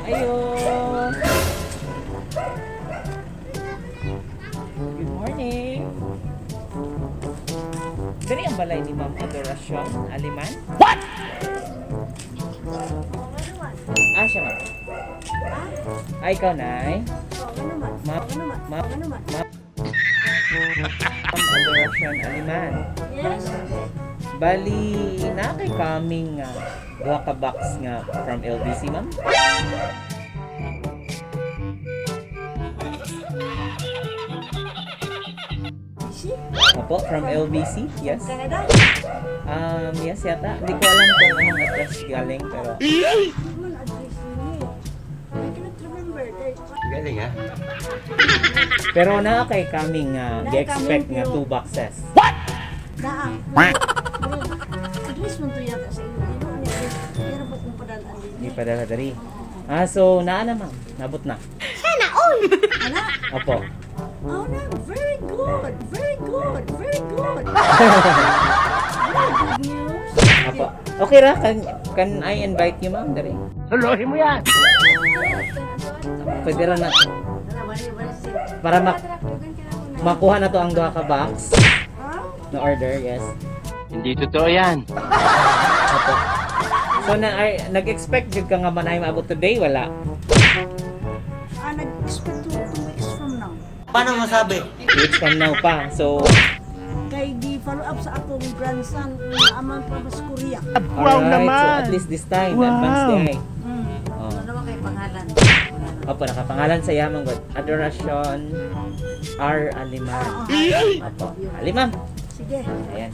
Ayo. Good morning. Diri ang balay ni Ma'am Adoracion Aliman? What? Ah, siya, ma'am. Ay, ikaw, Nay. Ma'am, ma'am, ma'am. Ma'am Adoracion Aliman. Yes. Bali, na kay coming nga duha ka box nga from LBC, ma'am? Si? Opo, from LBC, yes. Canada? Yes yata. Hindi ko alam kung anong address galing, pero Human address yun eh. I cannot remember. Galing ha? Pero naa kay coming nga Naa gi-expect coming nga pero two boxes. Naa. Address man to yata sa inyo. Ino ni address. Pero po kung padalaan din. Hindi pa dala diri. Ah, so naa na, ma'am. Nabot na. Ana? Opo. Oh no, very good. Very good. Very good. Very good news. Opo. Okay ra, can I invite you, ma'am, diri? Suluhin mo yan! Pwede ra na para makuha na to ang duha ka box Ha? na order, yes. Hindi totoo yan. Opo. So na ay, nag-expect jud ka nga man ay maabot today, wala? Ah, nag-expect 2 weeks from now. Paano masabi? 2 weeks from now pa. So, Kay di follow up sa akong grandson na aman pa sa Korea. alright. Naman. So at least this time, advance day ay. Oh. Ano ba kay pangalan? Opo, nakapangalan sa yamang god. Adoracion R. Aliman. Opo. Aliman. Sige. Ayan.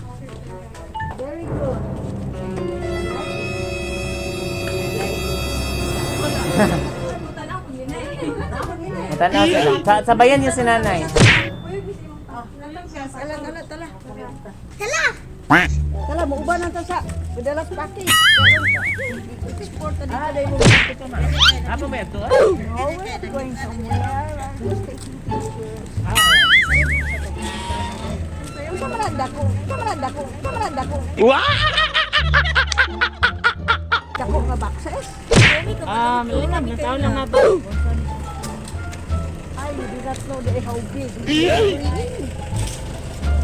Very good. Matanaw sila. Sabayan niyo si nanay. Tala, tala, tala. Tala! Tala, mauban ang tasa. Padala sa paki. Export na dito. Ah, Apa ba ito? No, we're not going somewhere. I'm just taking pictures. Unsa man ang dako? Unsa man ang dako? Unsa man ang dako? Dako nga boxes? Ma'am, nataon lang nga to. Ay, you do not know the how big.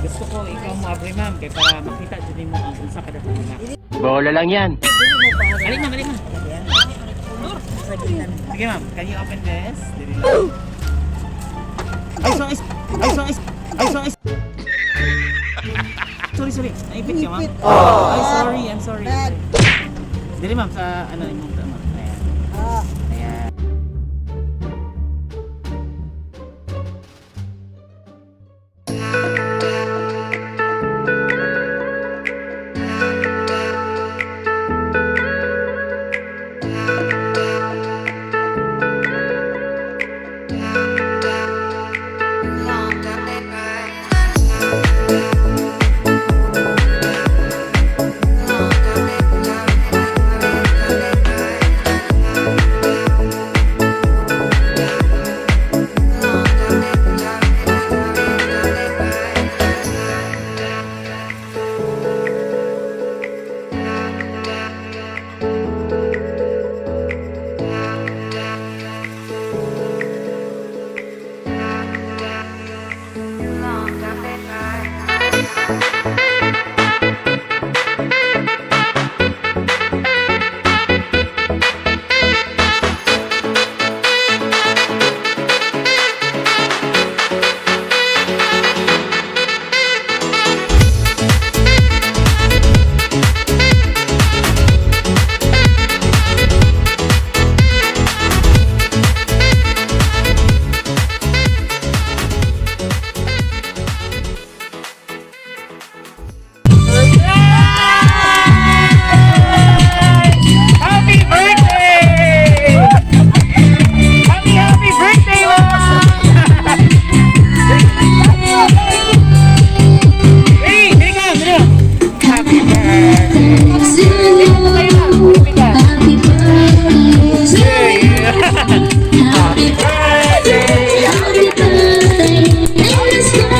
Gusto ko ikaw mo abri, ma'am, kay para makita jud nimo ang unsa kada ka. Bola lang yan. Ali, ma'am, ali, ma'am. Sige, ma'am, can you open this? Dili lang. Ay, sorry. Ay, sorry. Ay, sorry. Sorry, sorry. Naipit ka, ma'am. Ipit. Ay, sorry. I'm sorry. Bad. Dili, ma'am, sa ano imong tama. Ayan. Ah, Ayan. Happy birthday! Happy, happy birthday, ma'am! Hey, dili ka, dili. Happy birthday. Happy birthday to you. Happy birthday! Happy birthday. Endless love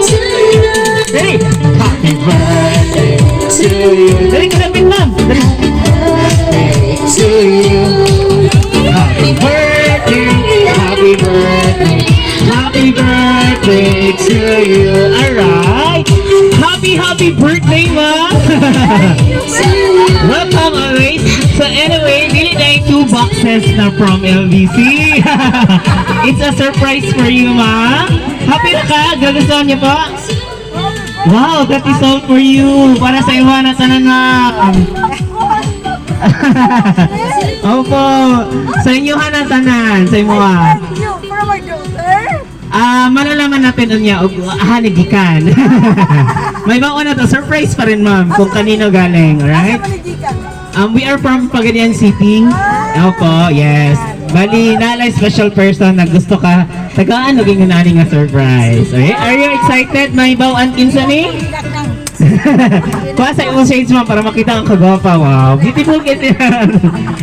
to you. Dili! Happy birthday to you. Dili ka lapit, ma'am. Dili. Happy birthday. To you. Happy birthday, happy birthday, happy birthday to you. Alright. Happy, happy birthday, ma'am. Welcome always. So anyway, dili na yung two boxes na from LBC. It's a surprise for you, ma'am. Happy na ka? Gagustuhan niyo po? Wow, that is all for you. Para sa iyo na tanan, ma'am. Opo. Sa inyo ha na tanan. Sa imo ha. Thank you for my daughter. Ah, malalaman natin unya og hanigikan. May baon na to, surprise pa rin, ma'am, kung kanino galing, alright? Asa man gikan? We are from Pagadian City. Opo, yes. Bali, naalay special person na gusto ka tagaan og ingon ani nga surprise. Okay? Are you excited? May bawaan kinsa ni? Kuha sa imong shades, ma'am, para makita ang kagwapa. Wow, beautiful kasi.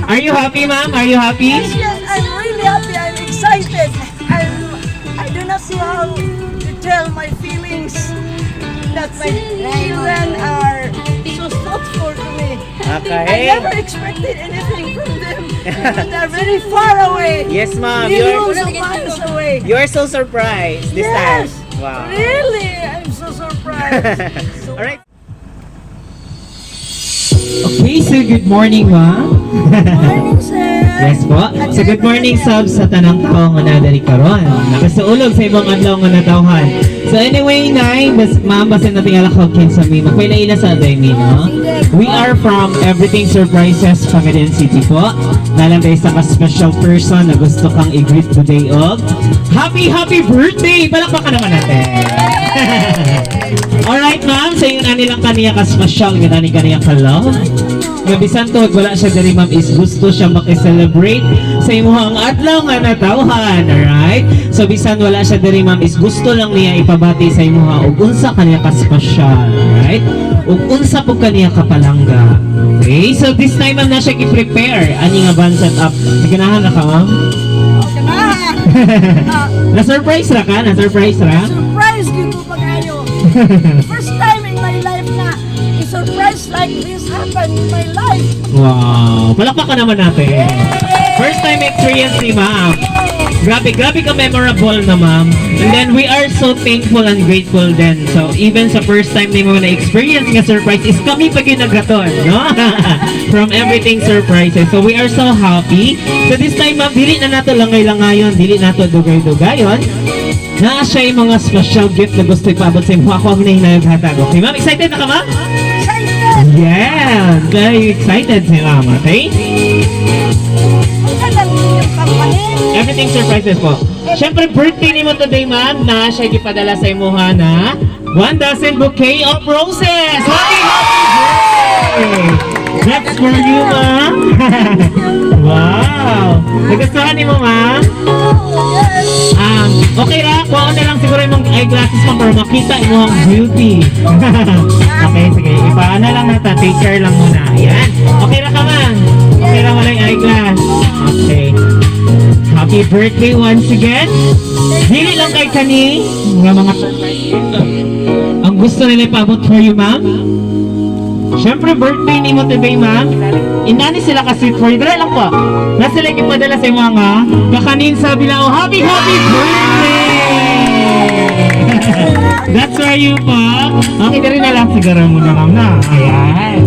Are you happy, ma'am? Are you happy? Yes, I'm really happy. I'm excited. I do not know how to tell my feelings that my children are so thoughtful to me. I never expected anything from them. They're very far away. Yes, ma'am. Millions of miles away. You're so surprised this Yes. time. Wow. Really, I'm so surprised. So All right. Okay, so good morning, ma'am. Morning, sir. Yes po. So good morning, sub, sa tanang tao nga nadari karon. Nakasuulog sa ibang adlaw nga natawhan. So anyway, Nay, bas, ma'am, basta natin alak kinsa mi. Magpaila-ila sa aday mi, no? We are from Everything Surprises Pagadian City po. Nalang tayo sa ka-special person na gusto kang i-greet today og happy, happy birthday! Palakpakan naman natin. Alright, ma'am. Sa inyo na nilang kaniya ka-special, nga nani kaniya ka-love. Nga bisan tuod wala siya diri, ma'am, is gusto siya maki-celebrate sa imuhang adlaw nga natawhan, alright? So bisan wala siya diri, ma'am, is gusto lang niya ipabati sa imuha og unsa kaniya ka-special, alright? Ug unsa pud kaniya kapalangga. Okay? So this time, ma'am, na siya gi-prepare ani nga van set up. Ganahan na ka, ma'am? Okay na. Na-surprise ra ka? Na-surprise ra? Surprise gyud ko pag-ayo. First time in my life na a surprise like this happened in my life. Wow! Palakpakan naman natin. First time experience ni ma'am. Grabe, grabe ka memorable na, ma'am. And then we are so thankful and grateful then. So even sa first time ni mo na experience nga surprise is kami pa gyud nagaton, no? From Everything Surprises. So we are so happy. So this time, ma'am, dili na nato langay langayon, dili nato dugay-dugayon. Naa siya yung mga special gift na gusto ipaabot sa imo. Ako ang nahinayog hatag. Okay, ma'am? Excited na ka, ma'am? Excited! Yeah! Very excited si ma'am, okay? Ang lang yung company. Everything Surprises po. Siyempre, birthday ni mo today, ma'am, na siya gipadala sa imuha na one dozen bouquet of roses! Happy, happy birthday! That's for you, ma'am. Wow! Nagustuhan ni mo, ma'am? Oh, yes. Okay ra, kuha na lang siguro yung eyeglasses mo para makita mo ang beauty. Okay, sige. Ipaano lang nata. Take care lang muna. Ayan. Okay ra ka, ma'am? Okay ra wala yung eyeglass. Okay. Happy birthday once again. Dili lang kay kani nga mga surprise gift. Ang gusto nila ipaabot for you, ma'am. Siyempre, birthday ni mo today, ma'am. Inani sila ka sweet for you. Dala lang po. Nasa sila ipadala sa mga kakanin sa Bilao. Happy, happy birthday! That's for you po. Okay, dali na lang siguro muna, ma'am, na. Ayan.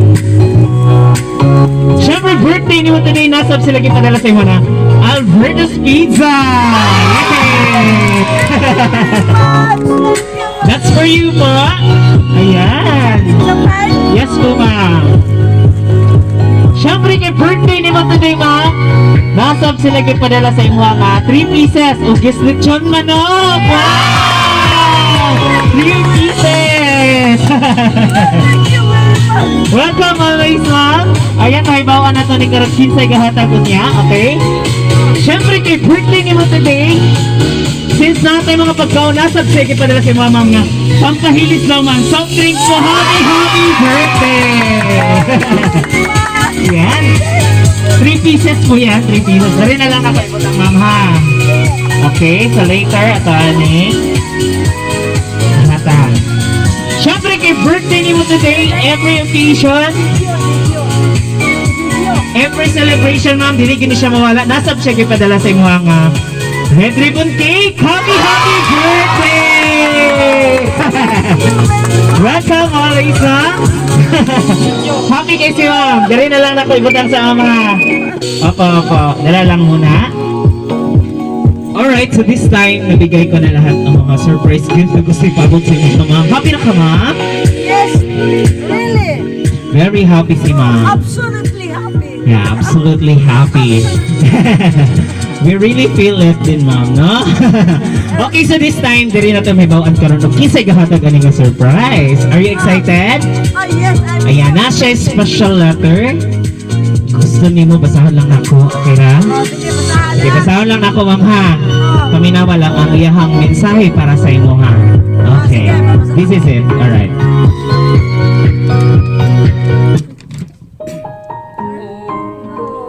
Siyempre, birthday ni mo today. Nasab sila ipadala sa imo na Alberto's Pizza! Yay! That's for you po. Ayan. Yes po, ma'am. Siyempre, kay birthday ni mo today, ma'am. Nasab sila gipadala sa imo nga 3 pieces o lechon manok. Wow! 3 pieces! Thank you very much. Welcome always, ma'am. Ayan, may bawa na to ni Karot Kinsay gahatag niya, okay? Siyempre, kay birthday ni mo today, since natay mga pagkaon, nasab siya gipadala sa imo, ma'am, nga pampahilis lang, ma'am. Soft drinks po. Happy, happy birthday! Yan. Three pieces po yan. Three pieces. Dari na lang ako ibutang, ma'am, ha. Okay, so later, ato ani. Hatag. Siyempre, kay birthday ni mo today, every occasion, Video, video. Video. every celebration, ma'am, dili gyud ni siya mawala. Naa sab siya gipadala sa imuha nga red ribbon cake. Happy, happy birthday! Welcome always, ha? Happy kay si ma'am. Dali na lang nako ibutang sa ama. Opo. Dala lang muna. Alright, so this time, nabigay ko na lahat ng mga surprise gift na gusto ipabot sa inyo, ma'am. Happy na ka, ma'am? Yes, really. Very happy si ma'am. Absolutely happy. Yeah, absolutely happy. We really feel it din, ma'am, no? Okay, so this time, diri na ito mahibaw-an karon og kinsay gahatag ani nga surprise. Are you excited? Ah, yes, I'm Ayan na siya, special letter. Gusto nimo basahan lang nako, okay ra? Oh, sige, basahan Sige, na. basahon lang nako, ma'am, ha. Paminawa lang ang iyahang mensahe para sa imo, ha. Okay. This is it. Alright.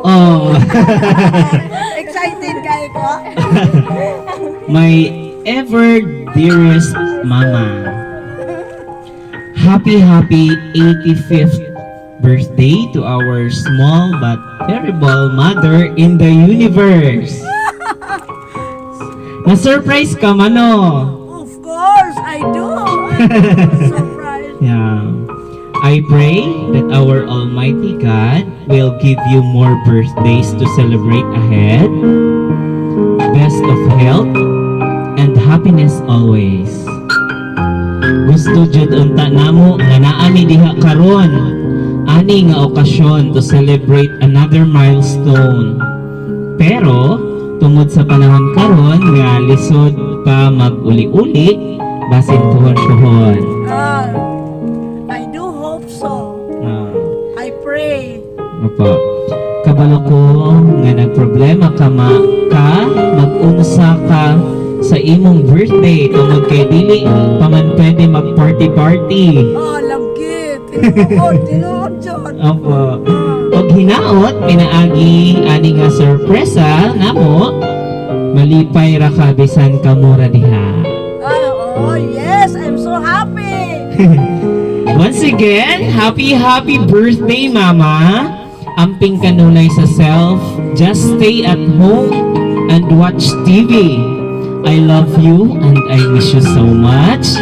Oh. Excited kayo ko? My ever dearest mama. Happy, happy 85th birthday to our small but terrible mother in the universe. Na-surprise ka man, no? Of course, I do. I'm so surprised. Yeah. I pray that our Almighty God will give you more birthdays to celebrate ahead. Best of health and happiness always. Gusto jud unta namo nga naa mi diha karon ani nga okasyon to celebrate another milestone. Pero tungod sa panahon karon nga lisod pa mag-uli-uli, basin tuhon-tuhon. Ah, I do hope so. I pray. Opo. Kabalo ko nga nagproblema ka ma ka mag-unsa ka sa imong birthday tungod kay dili pa man pwede mag party party. Oh, lagit. Tinuod, tinuod, jud. Opo. Og hinaot pinaagi ani nga sorpresa namo, malipay ra ka bisan kamo ra diha. Ah, oh, yes, I'm so happy. Once again, happy, happy birthday, Mama! Amping kanunay sa self, just stay at home and watch TV. I love you and I miss you so much.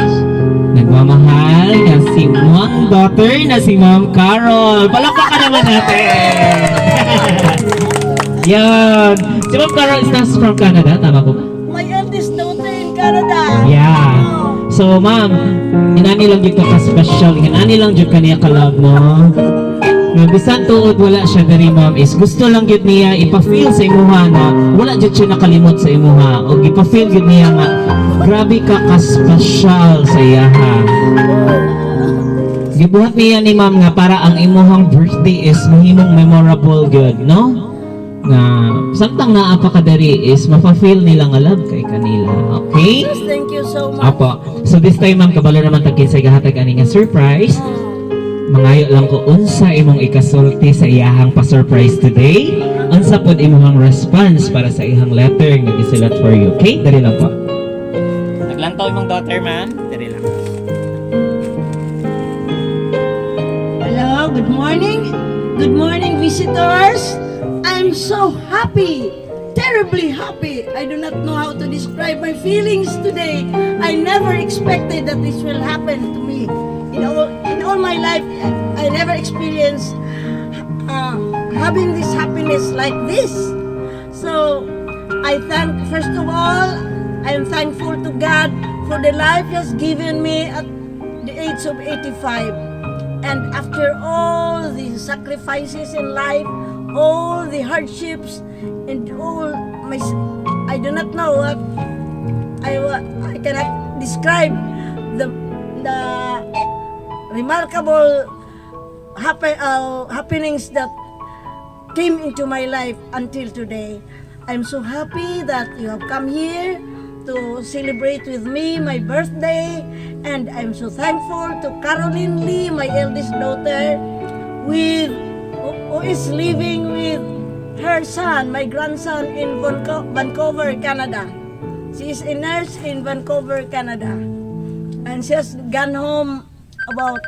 Nagmamahal na si Ma'am daughter na si Ma'am Carol. Palakpakan naman natin! Yan! Si Ma'am Carol is not from Canada, tama ko ba? My eldest daughter in Canada. Yeah. Oh. So, ma'am, inani lang jud ka ka-special, inani lang jud ka niya ka-love mo. Nga bisan tuod wala siya diri, ma'am, is gusto lang jud niya ipa-feel sa imuha na wala jud siya nakalimot sa imuha o ipa-feel jud niya nga grabe ka ka-special sa iyaha. Gibuhat niya ni ma'am nga para ang imuhang birthday is mahimong memorable gyud, no? Nga samtang naa pa ka diri is mapa-feel nila nga love kay kanila. Okay? Yes, thank you so much. Apo. So this time, ma'am, kabalo naman tag kinsay gahatag ani nga surprise. Mangayo lang ko unsa imong ikasulti sa iyahang pa-surprise today. Unsa pod imong response para sa iyang letter nga gisulat for you. Okay? Dali lang po. Naglantaw imong daughter, ma'am. Dali lang. Hello, good morning. Good morning, visitors. I'm so happy, terribly happy. I do not know how to describe my feelings today. I never expected that this will happen to me. In all my life, I never experienced having this happiness like this. So, I thank, first of all, I am thankful to God for the life He has given me at the age of 85. And after all the sacrifices in life, all the hardships, and all my, I do not know what I cannot describe the remarkable happenings that came into my life until today. I'm so happy that you have come here to celebrate with me my birthday, and I'm so thankful to Caroline Lee, my eldest daughter, with who is living with her son, my grandson, in Vancouver, Canada. She is a nurse in Vancouver, Canada. And she has gone home about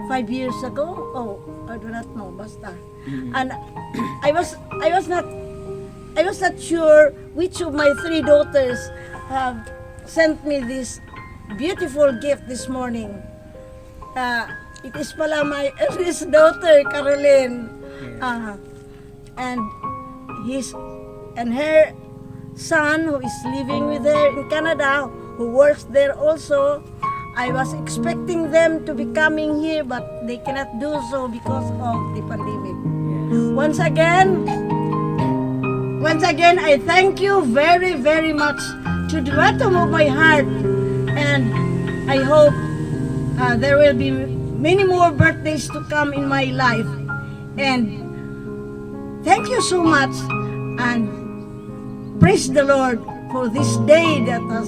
5 years ago. Oh, I do not know, basta. And I was not sure which of my three daughters have sent me this beautiful gift this morning. It is pala my eldest daughter, Caroline. And his and her son who is living with her in Canada, who works there also. I was expecting them to be coming here, but they cannot do so because of the pandemic. Once again, I thank you very, very much to the bottom of my heart, and I hope there will be many more birthdays to come in my life. And thank you so much, and praise the Lord for this day that has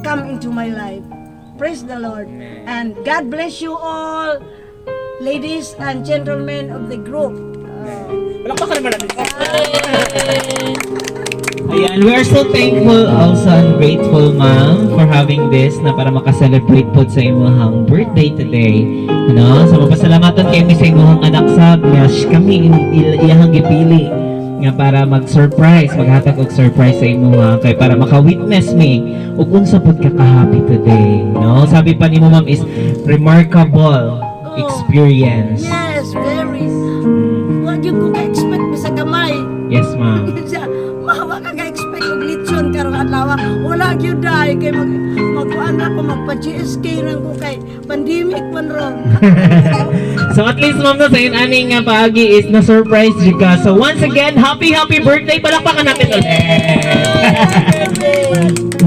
come into my life. Praise the Lord. And God bless you all, ladies and gentlemen of the group. Palakpakan naman natin. Ayan, we are so thankful also and grateful, ma'am, for having this na para makaselebrate po sa imong birthday today. No? So, mapasalamatan kami sa imong anak sab nga kami iyahang gipili nga para mag-surprise, maghatag og surprise sa imuha kay para maka-witness mi ug unsa pud ka ka-happy today, no? Sabi pa nimo, ma'am, is remarkable experience. Yes, very. Wa gyud ko ka-expect bisag gamay. Yes, ma'am. Siya, wa ka ka-expect og lechon karong adlaw. Wala gyud dai kay magkuan ra ko, magpa GSK ra ko kay pandemic man ron. So at least, ma'am, no, sa aning nga paagi is na surprise jud ka. So once again, happy happy birthday. Palakpakan natin ulit.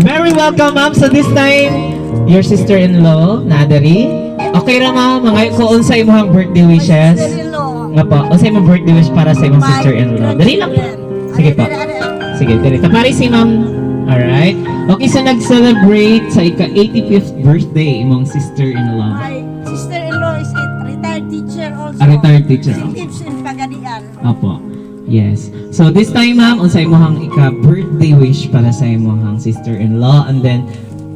Very welcome, ma'am. So this time, your sister-in-law, Nadari. Okay ra, ma'am, mga ko unsa imong birthday wishes? Sister-in-law. Nga po, unsa imong birthday wish para sa imong My sister-in-law? Dali lang po. grandchildren. Sige po. Ari, ari, ari. Sige, dali. Tapari si ma'am. Alright. Okay, so nag-celebrate sa ika-85th birthday imong sister-in-law. My sister-in-law is a retired teacher also. A retired teacher. She lives in Pagadian. Opo. Yes. So this time, ma'am, unsa imong ika-birthday wish para sa imong sister-in-law and then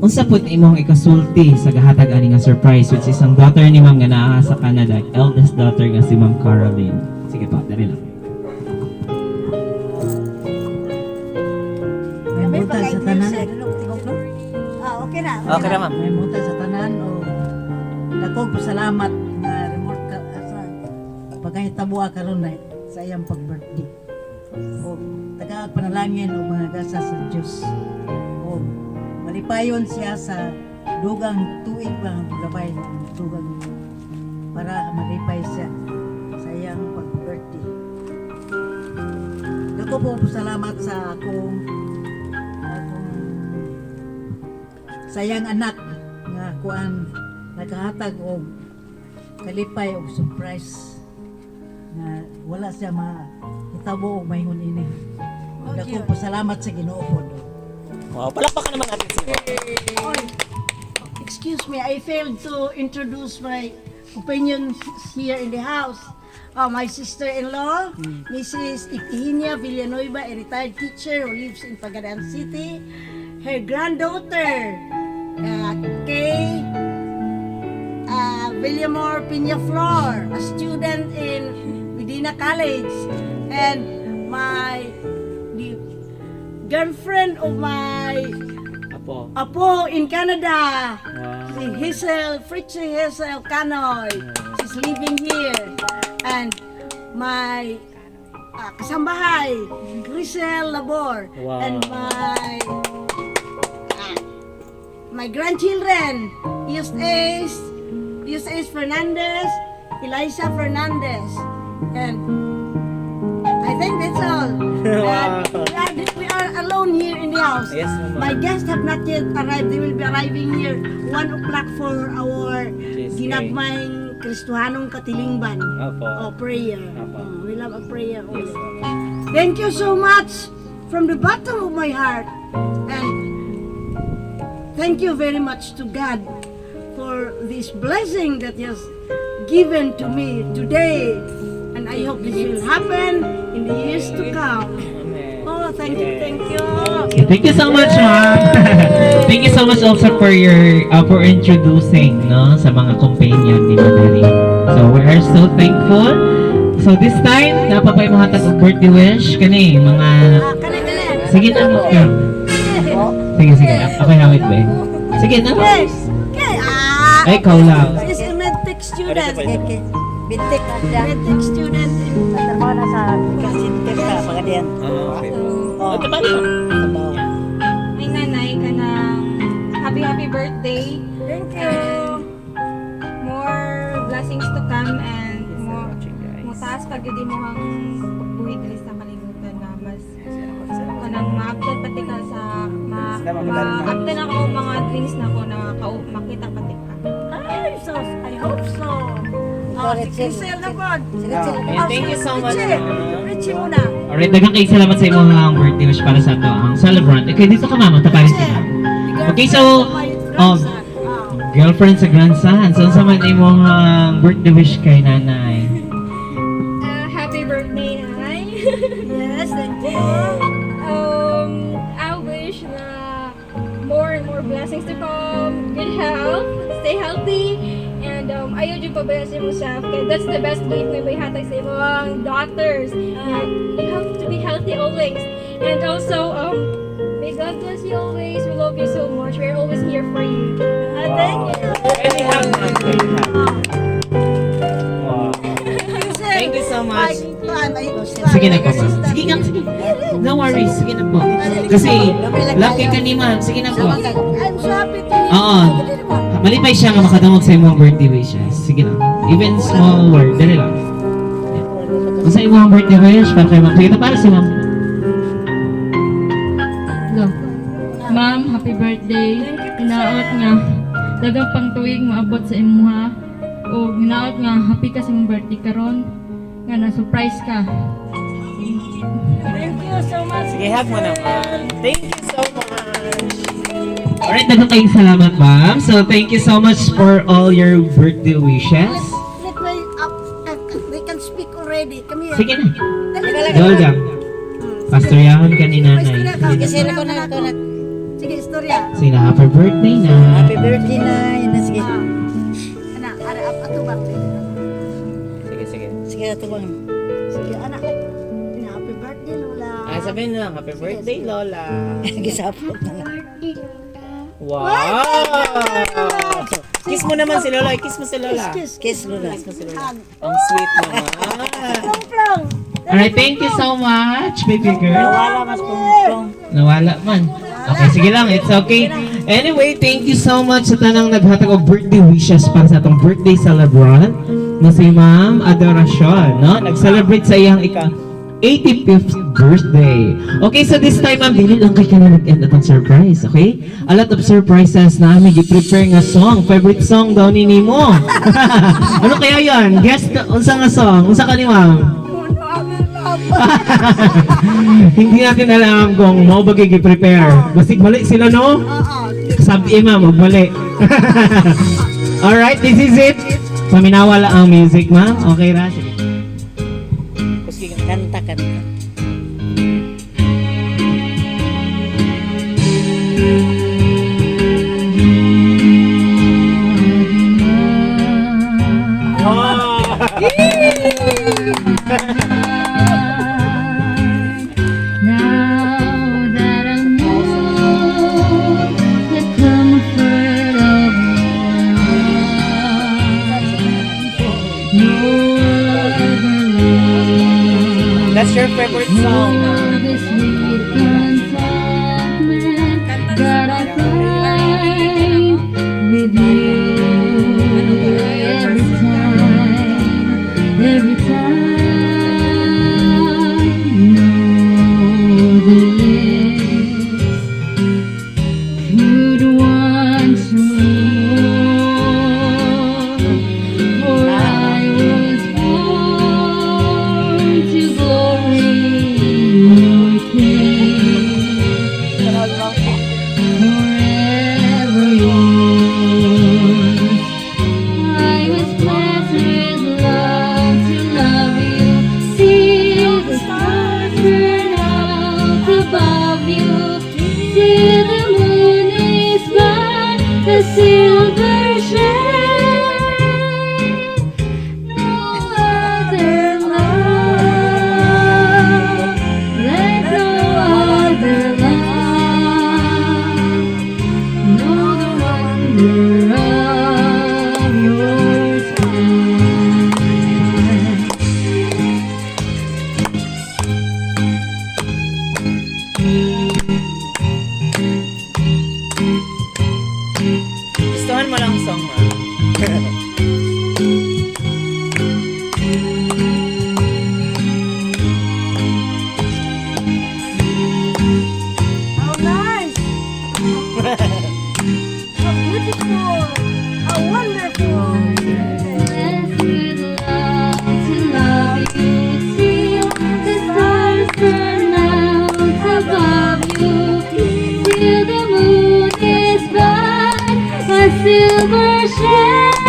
unsa pud imong ikasulti sa gahatag ani nga surprise, which is ang daughter ni ma'am nga naa sa Canada, eldest daughter nga si Ma'am Caroline. Sige po, dali lang. May May buta sa tanan. Ah, okay na. Okay na, ma'am. May buta sa tanan o dako pasalamat nga remote ka sa pagkahitabo karon na sa iyang pag-birthday. O taga panalangin o mga gasa sa Dios. O malipayon siya sa dugang tuig pa ang gabay dugang para malipay siya sa iyang pag-birthday. Dako po pasalamat sa akong sayang anak nga kuan nakahatag og kalipay og surprise nga wala siya mahitabo og maingon ini. Dako pasalamat sa Ginoo pod. Wow, palakpakan naman natin si ma'am. Oy, excuse me, I failed to introduce my companions here in the house. My sister-in-law, Mrs. Ipihenia Villanueva, a retired teacher who lives in Pagadian City. Her granddaughter, Kay Villamor Piñaflor, a student in Medina College. And the girlfriend of my Apo. apo in Canada, Wow. si Hazel, Fritzie Hazel Canoy. She's living here. And my kasambahay, Grisel Labor. And my grandchildren, Ace Fernandez, Eliza Fernandez. And I think that's all. And we are alone here in the house. Yes, ma'am. My guests have not yet arrived. They will be arriving here 1 o'clock for our GSK. ginagmayng Kristohanong katilingban. Opo. O prayer. Opo. We love a prayer only. Yes, ma'am. Thank you so much from the bottom of my heart. And thank you very much to God for this blessing that He has given to me today. And I hope this will happen in the years to come. Amen. Oh, thank you, thank you. Thank you so much, ma'am. Thank you so much also for your for introducing, no, sa mga companion ni Madali. So we are so thankful. So this time, naa pa bay mohatag og birthday wish kani mga Sige na mo. Sige, sige. Ako hawit ba eh. Sige na. Yes. Okay. Ah. Ay, ikaw lang. This is medtech student. Okay. Medtech. Medtech student. Trabaho na sa center sa Pagadian. Ah, okay. Oh, Oh, tabang mo. trabaho. Ay nanay ka ng happy happy birthday. Thank you. More blessings to come and more Watching, guys. mutaas pag yun mo ang pagbuhi diri sa kalibutan na mas kanang maabtan pati ka sa maabtan ako mga dreams na ko na makita pati ka. Ay, so, I hope so. Oh, si Crisel na po. And thank you so much, Richie, ma'am. Richie muna. Alright, daghang kay salamat sa imong birthday wish para sa ato ang celebrant. Okay, dito ka, ma'am, taparin si ma'am. Okay, so, girlfriend sa grandson. So, unsa man imong birthday wish kay nanay? Happy birthday, Nay. Yes, thank you. I wish na more and more blessings to come, good health, stay healthy, and ayaw jud pabaya sa imong self. Kay that's the best gift na may hatag sa imong daughters. You have to be healthy always. And also, may God bless you always. We love you so much. We're always here for you. Thank you. Very hug, ma'am. Very hug. Wow. Thank you so much. Sige na po, ma'am. Sige nga, sige. No worries, sige na po. Kasi, lucky ka ni ma'am. Sige na po. I'm so happy to Oo. Malipay siya nga makadungog sa imong birthday wishes. Sige lang. Even small word, dali lang. Kung sa imong birthday wish, para kay ma'am. Sige na, para si ma'am. Hello. Ma'am, happy birthday. Hinaot nga daghang pang tuig maabot sa imuha o hinaot nga happy ka sa imong birthday karon nga na surprise ka. Thank you so much. Sige, hug mo naman. Thank you so much. Alright, daghang kayong salamat, ma'am. So, thank you so much for all your birthday wishes. Let me up. They can speak already. Come here. Sige na. Dali, dali. Go lang. Pastoryahon ka ni nanay. Sige, sino ko na, ko na. Sige, istorya. Sige na, happy birthday na. Happy birthday na. Yun na, sige. Ana, ara up ato bang. Sige, sige. Sige, ato bang. Sige, ana. Ana, happy birthday, Lola. Ah, sabihin na lang, happy birthday, Lola. Gisapot na lang. Wow! Kiss mo naman si Lola. Kiss mo si Lola. Kiss, Kiss, Lola. Kiss mo si Lola. Ang sweet naman. Plong, plong. Alright, thank you so much, baby girl. Wala mas pumplong. Nawala man. Okay, sige lang. It's okay. Anyway, thank you so much sa tanang naghatag og birthday wishes para sa atong birthday celebrant na si Ma'am Adoracion, no? Nag-celebrate sa iyang ika 85th birthday. Okay, so this time, ma'am, dili lang kay kana nag-end atong surprise, okay? A lot of surprises na aming gi-prepare nga song. Favorite song daw ni Nimo. Ano kaya yon? Guess na, unsa nga song? Unsa ka ni ma'am? Hindi natin alam kung mao ba gi-prepare. Basig mali sila, no? Sabi, ma'am, huwag mali. Alright, this is it. Paminawa lang ang music, ma'am. Okay ra? Sige. Kanta, kanta. Wow! Now that I know the comfort of your arms, no other love. That's your favorite song, ma'am. The sweet contentment that I find with you every time, every time. No other lips could want more, for I was born to glory in your care. Forever yours. I was blessed with love to love you. See the stars burn out above you. See the moon is but a silver shade. Silver shade.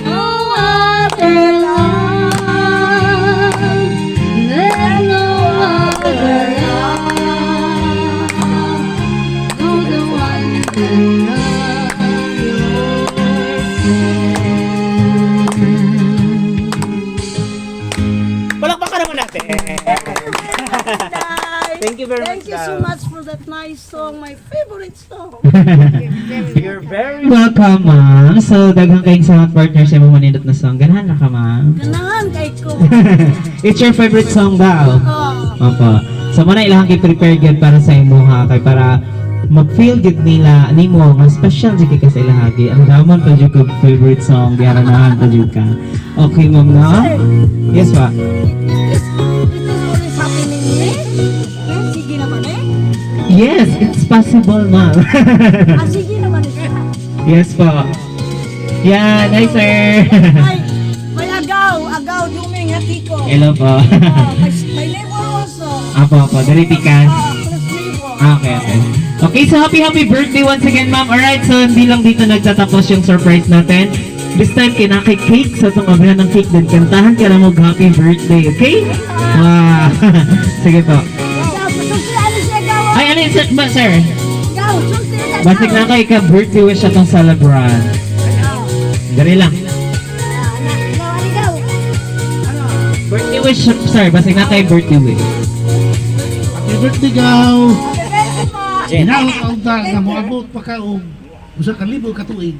No other love. There's no other love. No, the one to love yourself. Palakpakan naman natin. Thank you very Thank much. You so Daw. Much for that nice song, my favorite song. You're very Welcome, ma'am. So, daghang kayong salamat, partner, sa imong manindot na song. Ganahan na ka, ma'am? Ganahan kay ko. It's your favorite song daw. Oh. Opo. So, muna ilahang gi-prepare gyud para sa imo ha, kay para mag-feel gyud nila nimo nga special jud kay ka sa ilaha gi. Ang damon pa jud kog favorite song, giharanahan pa jud ka. Okay, ma'am, no? Yes pa. It is always happening eh. Eh, sige naman eh. Yes, it's possible, ma'am. Ah, sige naman eh. Yes po. Yan, hi, sir. Ay, may agaw, agaw, duming hatiko. Hello po. Oh, my neighbor also. Apo, apo, diri pikas. Ah, close neighbor. Ah, okay. Okay, so happy, happy birthday once again, ma'am. Alright, so hindi lang dito nagtatapos yung surprise natin. This time, kinaki cake sa itong abrihan ng cake. Then kantahan ka na mo happy birthday, okay? Wow. Sige po. Agaw, pasulti, ano siya, agaw? Ay, ano yun, sir? Ba, sir? Agaw, sulti, agaw. Basig na kay ka birthday wish atong celebrant. Dali lang. Ah, anak, agaw, agaw. Ano? Birthday wish, sir. Basig na kay birthday wish. Happy birthday, Gaw! Happy birthday po. Hinaot ang ta nga moabot pa ka og 1,000 ka tuig.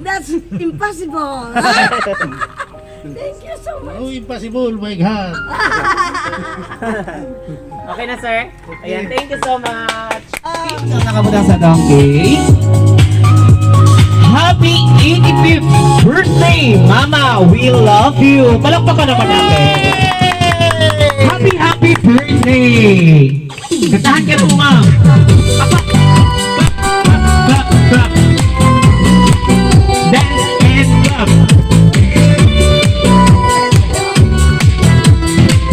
That's impossible. Thank you so much. Oh, impossible, my God. Okay na, sir? Ayan, thank you so much. So, nakabutang sa donkey. Happy 85th birthday, Mama! We love you! Palakpakan naman natin! Happy, happy birthday! Kantahan ka po, ma'am! Clap, clap, clap. Dance and clap!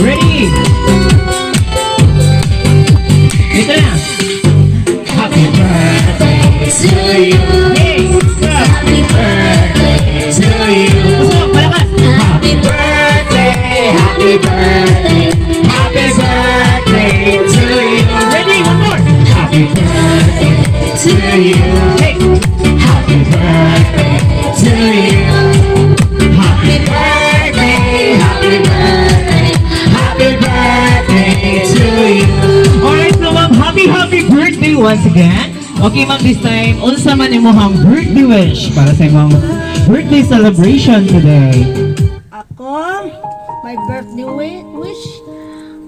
Ready? Ito na! Happy birthday To you. Hey! Happy birthday to you. Gusto mo, malakas! Happy birthday, happy birthday, Happy birthday to you! Ready? One more! Happy birthday to you. Hey! Happy birthday to you. Happy birthday, happy birthday, happy birthday to you. Alright, so ma'am, happy, happy birthday once again. Okay, ma'am, this time, unsa man imong birthday wish para sa imong birthday celebration today? Ako, my birthday wish,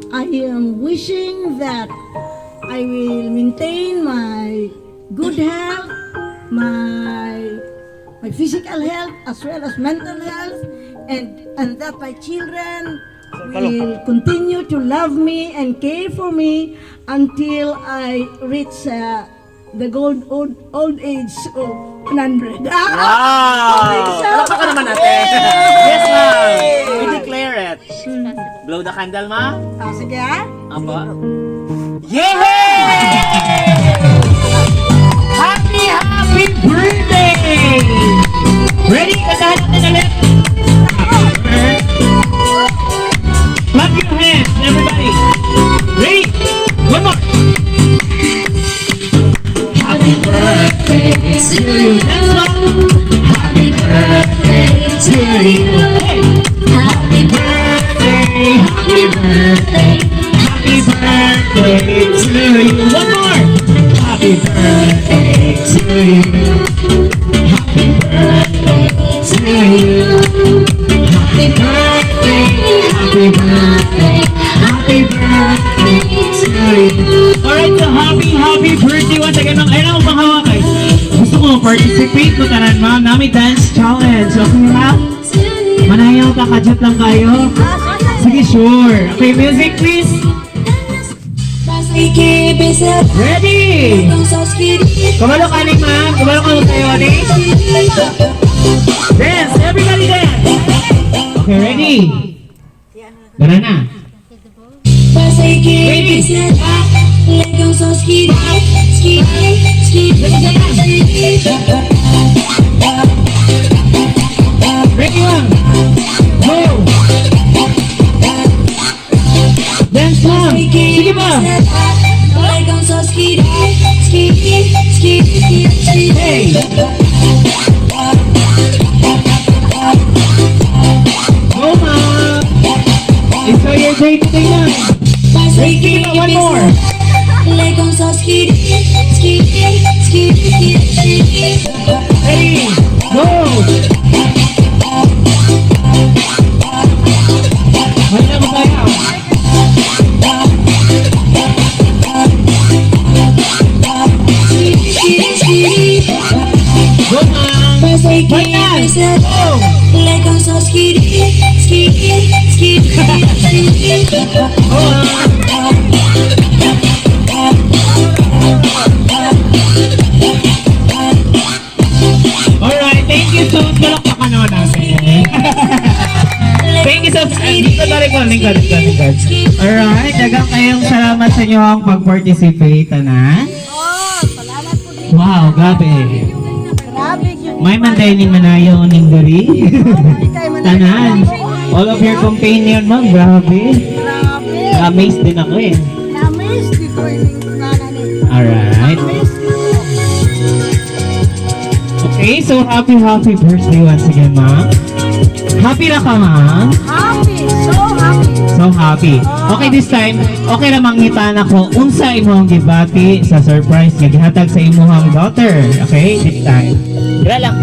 I am wishing that I will maintain my good health, my physical health as well as mental health, and that my children will continue to love me and care for me until I reach the gold old age of 100. Wow! Palakpakan naman natin. Yes, ma'am. We declare it. Blow the candle, ma'am. Ah, sige ah. Apo. Yay! Happy, happy birthday! Ready? Kantahan natin ulit. Happy birthday. Clap your hands, everybody. Ready? One more. Happy birthday To you. Next one. Happy birthday to you. Hey. Happy Birthday, happy birthday, happy birthday to you. One more. Happy birthday to you. Happy birthday to you. Happy birthday, happy birthday, happy birthday to you. Alright, so happy, happy birthday once again, ma'am. Ayun ako panghawak ay. Gusto ko participate mo tanan, ma'am. Nami dance challenge. Okay ha? To you. Manayaw ka, kadyot lang kayo. Sige, sure. Okay, music please. Ready? Kumalo ka ni ma'am. Kumalo ka tayo ni. Dance! Everybody dance! Okay, ready? Tara na. Ready? Ski, ski, ski. Ready, ma'am? Go! Dance, ma'am! Sige, ma'am! Ski, ski, ski, ski. Hey! Go, ma'am! Enjoy your day today, ma'am! Ready, sige pa, one more! Ski, ski, ski, ski. Ready? Go! Mahina mo tayo. Ski, ski. Go, ma'am! Bayan! Go! Ski, ski, ski, ski. Go, ma'am! Alright, thank you so much. Palakpakan naman natin. Thank you so much. Dito balik mo. Lingkod, lingkod, lingkod. Alright, daghang kayong salamat sa inyo ang pag-participate, tanan. Oh, salamat po din. Wow, grabe. Grabe yun. May man day ning manayo ning diri. Kay man- Tanan. All of your companion, ma'am. Grabe. Grabe. Amazed din ako eh. Na-miss dito yung nana ni. Alright. Na-miss dito. Okay, so happy, happy birthday once again, ma'am. Happy na ka, ma'am? Happy, so happy. So happy. Okay, this time, okay na mangitan ako unsa imong gibati sa surprise nga gihatag sa imong daughter. Okay, this time. Dira lang.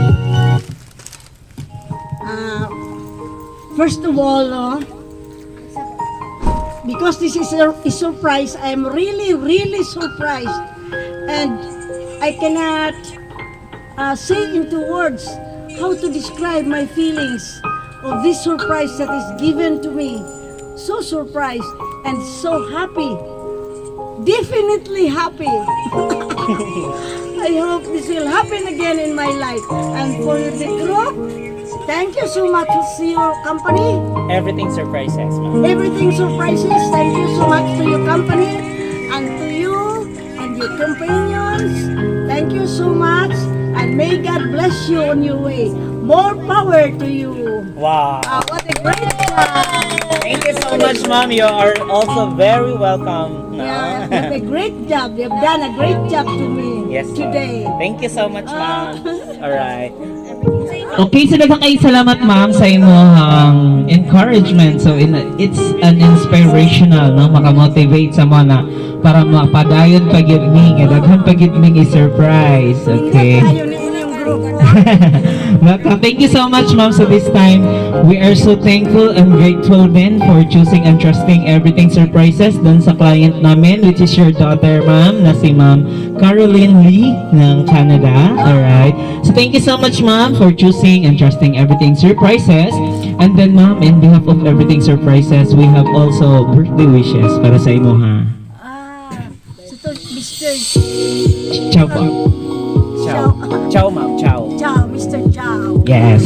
First of all, no, because this is a surprise, I am really, really surprised. And I cannot say into words how to describe my feelings of this surprise that is given to me. So surprised and so happy. Definitely happy. I hope this will happen again in my life. And for the group, thank you so much to see your company. Everything surprises, ma'am. Everything surprises. Thank you so much to your company and to you and your companions. Thank you so much. And may God bless you on your way. More power to you. Wow. Ah, what a great job. Thank you so much, ma'am. You are also very welcome. No? Yeah, you have a great job. You have done a great job to me Yes, ma'am. today. Thank you so much, ma'am. All right. Okay, so daghang kay salamat, ma'am, sa imong encouragement. So it's an inspirational, no, makamotivate sa mga na para mapadayon pa gyud mi nga daghan pa gyud mi surprise. Okay. Ingat kayo ni inyong grupo. Welcome. Thank you so much, ma'am. So this time, we are so thankful and grateful din for choosing and trusting Everything Surprises dun sa client namin, which is your daughter, ma'am, na si Ma'am Caroline Lee ng Canada. Alright. So thank you so much, ma'am, for choosing and trusting Everything Surprises. And then, ma'am, in behalf of Everything Surprises, we have also birthday wishes para sa imo, ha? Ah, so to Mr. Ciao po. Ciao. Ciao, ma'am. Ciao. Chow, Mr. Chow. Yes.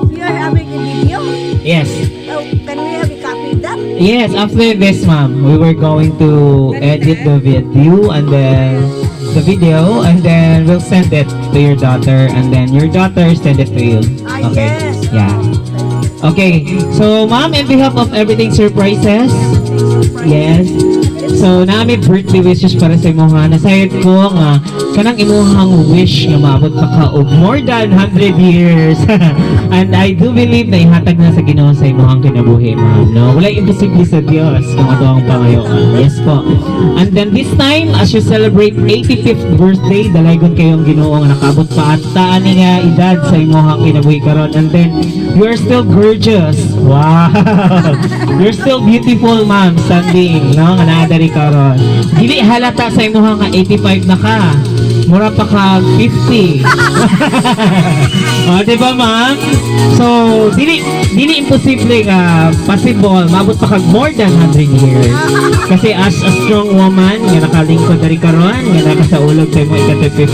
You are having a video? Yes. Oh, can we have a copy of that? Yes, after this, ma'am, we were going to edit the video and then the video and then we'll send it to your daughter and then your daughter send it to you. Ah, Okay. yes. Yeah. Okay. So, ma'am, in behalf of Everything Surprises, yes. So, nami birthday wishes para sa imuha. Nasayod ko nga kanang imuhang wish nga maabot pa ka og more than 100 years. And I do believe na ihatag na sa Ginoo sa imuhang kinabuhi, ma'am. No? Wala imposible sa Dios kung ato ang pangayoon. Yes po. And then this time, as you celebrate 85th birthday, dalaygon kayong Ginoo nga nakaabot pa at ani nga edad sa imuhang kinabuhi karon. And then you are still gorgeous. Wow. You're still beautiful, ma'am, standing, no? Nga naa diri karon. Dili halata sa imuha nga 85 na ka. Mura pa ka 50. Oh, di ba, ma'am? So, dili dili imposible nga possible maabot pa kag more than 100 years. Kasi as a strong woman nga nakalingkod diri karon, nga nakasaulog sa imong ika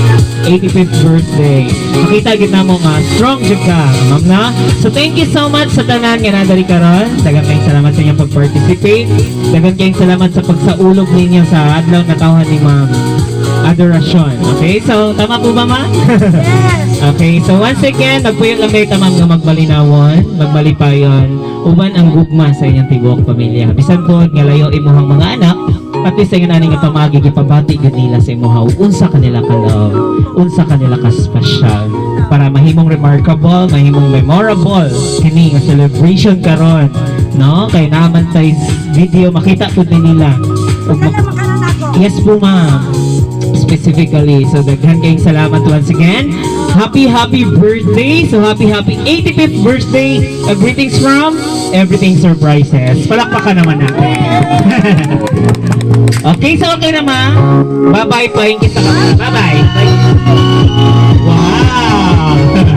85th birthday. Makita gid namo nga strong jud ka, ma'am, na. So thank you so much sa tanan nga naa diri karon. Daghang kayong salamat sa inyong pag-participate. Daghang kayong salamat sa pagsaulog ninyo sa adlaw na tawhan ni ma'am. Adoration. Okay, so tama po ba, ma? Yes. Okay, so once again, magpuyo lang kayo tamang nga magmalinawon, magmalipayon, uban ang gugma sa inyong tibuok pamilya. Bisan po nga layo imuhang mga anak, pati sa ingon ani nga pamagi gipabati gyud nila sa imuha ug unsa kanila ka love, unsa kanila ka special para mahimong remarkable, mahimong memorable kini nga celebration karon, no? Kay naman tay video makita pud ni nila. Ug Kaya makanan ako. Yes po, ma'am. Specifically. So, daghan kayong salamat once again. Happy, happy birthday. So, happy, happy 85th birthday. Greetings from Everything Surprises. Palakpakan naman natin. Okay, so okay na, ma'am. Bye-bye po. Yung kita ka. Bye-bye. Wow!